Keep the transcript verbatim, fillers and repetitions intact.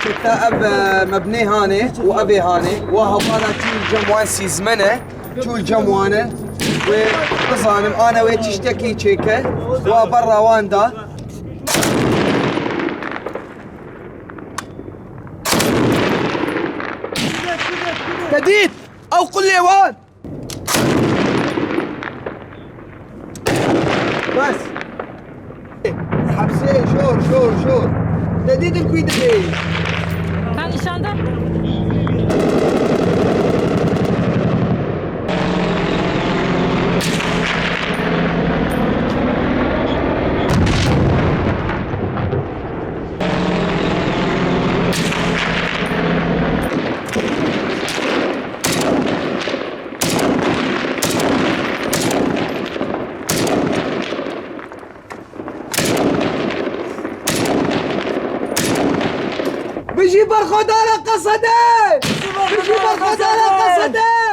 Te ev, e, mebnê hanê û evê hanê. Wa hevala çû cem wan sîzmen e. Çû cem wan e. Wê bizanim, ane wê tiştekî çêke. Wa berra wan da. Te dît? Ew qulê wan. Bes. Hepsê, şor, şor, şor. Te dîtin ku dibê. Ben nişanda. Bijî berxwedana Qesede! Bijî berxwedana Qesede!